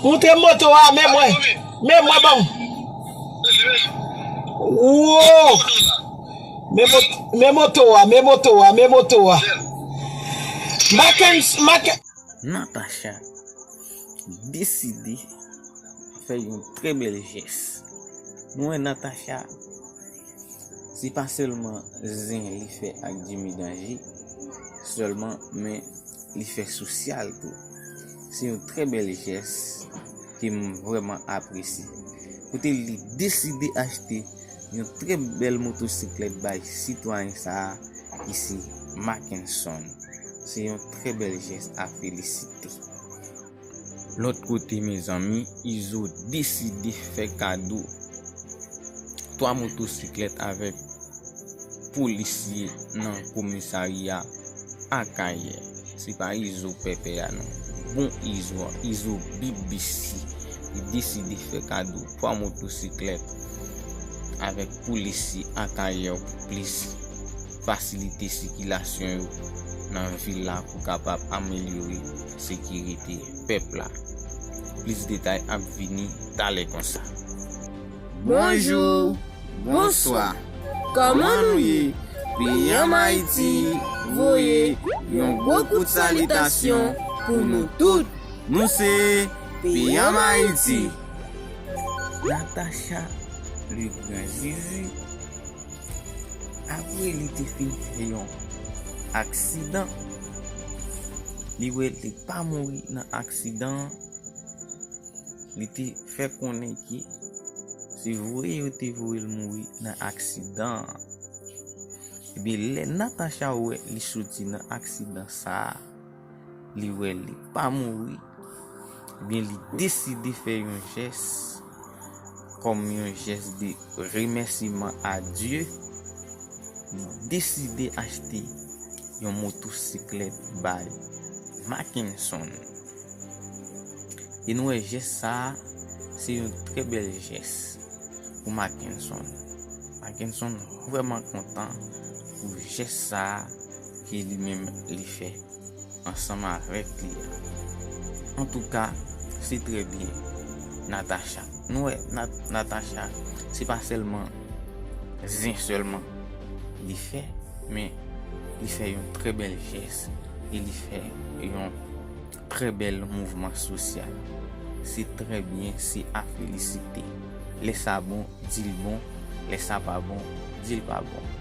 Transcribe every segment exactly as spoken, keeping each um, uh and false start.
Montre moto a, men mwen. Men mwen, ban m. Wo! Men mot-, men moto a, men moto a, men moto a. Maken, maken. Natacha deside fè yon trè bèl jès. Nou wè Natacha, se pa sèlman zen li fè ak Jimmy Danger sèlman, men li fè sosyal tou. Se yon trè bèl jès ke m vrèman apresye. Kote li deside achte yon trè bèl motosiklèt bay sitwayen sa a ki se Mackenson. Se yon trè bèl jès a felisite. Lòt kote, mezanmi, Izo deside fè kado twa motosiklèt avèk polisye nan komisarya Akayè. Se pa Izo pèpè a non. Bon Izo a, Izo B B C. Li deside fè kado twa motosiklèt avèk polisye Akayè pou plis fasilite sikilasyon yo nan vil la pou kapab amelyore sekirite pèp la. Plis detay ap vini talè konsa. Bonjou, bonswa. Kòman nou ye? P M Ayiti voye yon gwo kout salitasyon pou nou tout. Nou se P M Ayiti. Natacha Legrand Zizi, apre li te fin fè yon aksidan, li wè li pa mouri nan aksidan an, li te fè konnen ke se voye yo te voye l mouri nan aksidan an. Ebyen, lè Natacha wè li soti nan aksidan sa a, li wè li pa mouri, ebyen, li deside fè yon jès kòm yon jès de remèsiman a Dye. Li deside achte yon motosiklèt bay Mackenson. E nou wè jès sa a, se yon trè bèl jès pou Mackenson. Mackenson vrèman kontan pou jès sa a ke li menm li fè ansanm avèk li a. Antouka, se trè byen, Natacha. Nou wè, Nat-, Natacha, se pa sèlman zen sèlman li fè, men li fè yon trè bèl jès e li fè yon trè bèl mouvman sosyal. Se trè byen, se a felisite. Lè sa bon, di l bon. Lè sa pa bon, di l pa bon.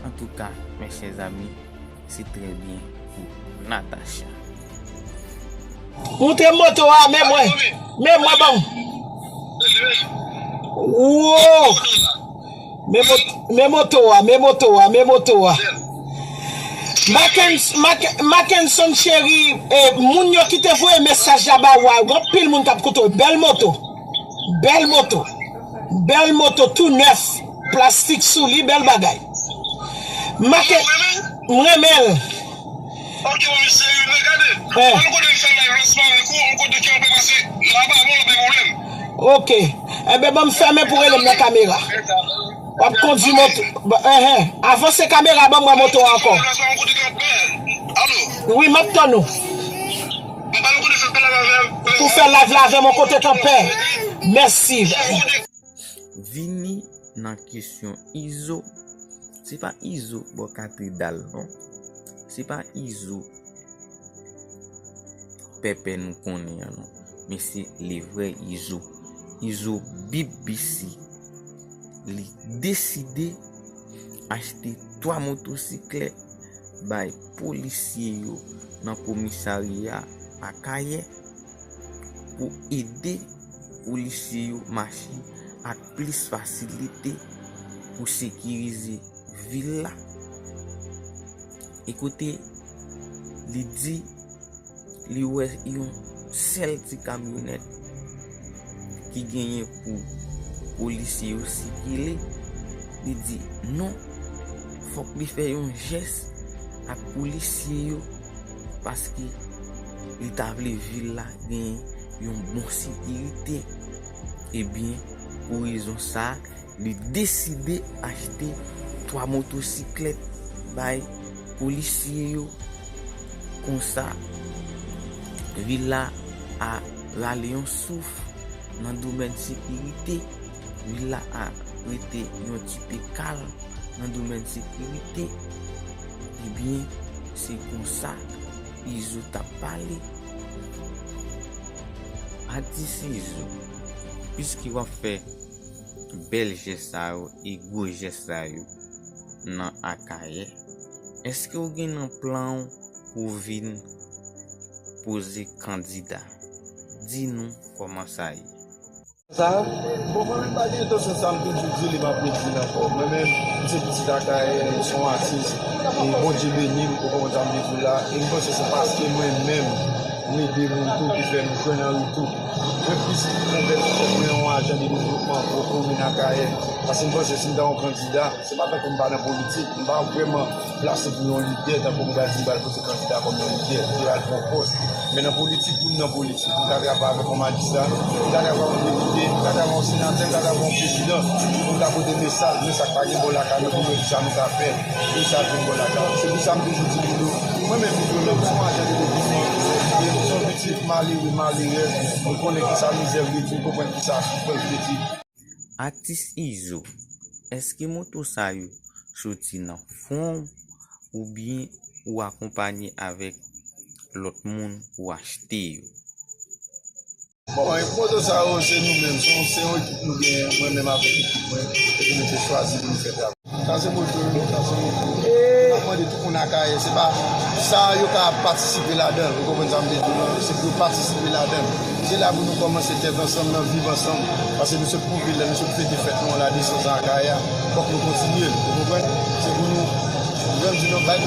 Antouka, mes chers amis, se trè byen pou Natacha. Montre moto a, men mwen. Men mwen, ban m. Wo! Men mot-, men moto a, men moto a, men moto a. Maken-, Maken-, Mackenson cheri, eh, moun yo ki te voye mesaj la ba ou a, gen anpil moun k ap koute w. Bèl moto. Bèl moto. Bèl moto tou nèf. Plastik sou li, bèl bagay. Maken-, m renmen l. Ok, bon, mesye, men gade. Eh. Yon kote m fè live lansman avèk ou, yon kote ki anpe pase. La pa bon, la pa pwoblèm. Ok. Enben, ban m fèmen pou rele m nan kamera. W ap kondui moto. Ba, enhen. Avanse kamera, ban m wè moto a ankò. Yon kote ki anpe. Alo. Wi, m ap tann ou. M pa yon kote fè live avè m. Pou fè live la avè m, yon kote ki anpe. Mèsi. Vini nan kesyon Izo. Se pa Izo bò katedral non. Se pa Izo pèpè nou konnen an non. Men se le vrè Izo. Izo B B C. Li deside achte twa motosiklèt bay polisye yo nan komisarya Akayè pou ede polisye yo mache ak plis fasilite pou sekirize vil la. E kote li di li wè yon sèl ti kamyonèt ki genyen pou polisye yo sikile, li di non, fòk li fè yon jès ak polisye yo, paske li ta vle vil la gen yon bon sekirite. Ebyen, pou rezon sa a, li deside achte twa motosiklèt bay polisye yo. Konsa, vil la a rale yon souf nan domèn sekirite. Vil la a rete yon ti pe kalm nan domèn sekirite. Ebyen, se konsa Izo t ap pale. Atis Izo, piske w ap fè bèl jès sa yo e gwo jès sa yo nan Akayè, èske w gen nan plan w pou w vin poze kandida? Di nou kòman sa ye. Sa, bon, mwen menm pa gen entansyon sa, m toujou di li, m ap redi l ankò. Mwen menm, m se pitit Akayè, m se yon atis, e Bondye beni m, ou konprann sa m vle di w la, e m panse se paske mwen menm, m ede moun tou ki fè m jwenn anri tou. Mwen plis konvèti tèt mwen yon ajan de devlopman pou komin Akayè, paske m panse si m ta yon kandida, se pa tankou m pa nan politik, m pa vrèman plase pou yon lidè, tankou m pral di m pral poze kandida kòm yon lidè, pou pral pran pòs. Men nan politik, tou m nan politik. M ka travay avèk yon majistra, m ka travay yon depite, m ka travay yon senatè, m ka travay yon prezidan. Pou m ka pote mesaj, men sa k pa gen bò lakay nou, pou nou di sa nou ka fè, pou sa vin bò lakay nou. Se pou sa m toujou di moun yo, mwen menm, m se yon ajan de devlopman, e m se yon pitit malere, malerèz, m konnen kisa mizè vle di, m konprann kisa soufrans vle di. Atis Izo, èske moto sa yo soti nan fon w oubyen ou akonpanye avèk lòt moun pou achte yo? Bon, e moto sa yo, se nou menm, se yon, se yon ekip nou genyen, mwen menm avèk ekip mwen, epi nou te chwazi pou nou fè travay. Sa se moto yo, sa se moto yo. E n ap mande tout moun Akayè, se pa sa yo ka patisipe ladan l, ou konprann sa m vle di w lan, se pou yo patisipe ladan l. Se la pou nou kòmanse tèt ansanm nan viv ansanm, paske nou sot pou vil la, nou sot fete fèt nou an la desans an Akayè a, fòk nou kontinye l, ou konprann? Se pou nou grandi nan bay